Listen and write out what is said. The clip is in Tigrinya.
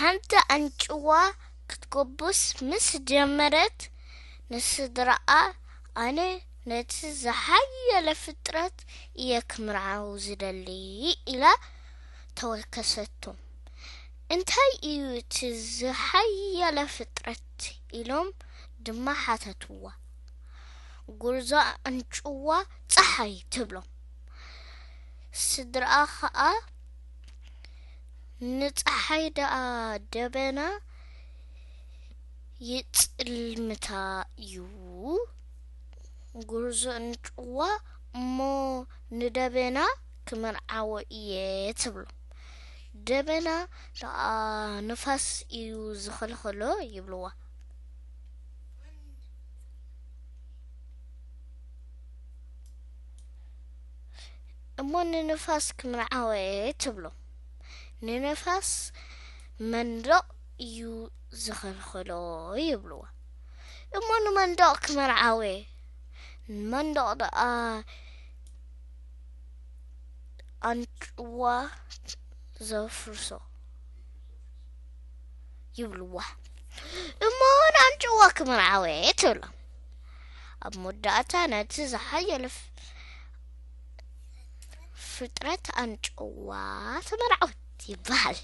ሓንቲ ኣንጭዋ ክትጎብስ ምስ ጀመረት፣ ንስድራኣ፣ "ኣነ ነቲ ዝሓየለ ፍጥረት እየ ክምርዓው ዝደሊ" ኢላ ተወከሰቶም። "እንታይ እዩ እቲ ዝሓየለ ፍጥረት?" ኢሎም ድማ ሓተትዋ። ጉርዞ ኣንጭዋ፣ "ጸሓይ" ትብሎም። ስድራኣ ኸኣ፣ "ንጸሓይ ደኣ ደበና ይጽልምታ እዩ?" ጉርዞ ኣንጭዋ፣ "እሞ ንደበና ክምርዓዎ እየ" ትብሎ። "ደበና ደኣ ንፋስ እዩ ዝኸልኸሎ" ይብልዋ። "እሞ ንንፋስ ክምርዓዎ እየ" ትብሎ። "ንንፋስ መንደቕ እዩ ዝኸልኸሎ" ይብልዋ። "እሞ ንመንደቕ ክምርዓዎ እየ፣ መንደቕ ደኣ ኣንጭዋ ዘፍርሶ" ይብልዋ። "እሞ ንኣንጭዋ ክምርዓዎ እየ" ትብሎ። ኣብ መወዳእታ ነቲ ዝሓየለ ፍ-፣ ፍጥረት ኣንጭዋ ተመርዓወት ይበሃል።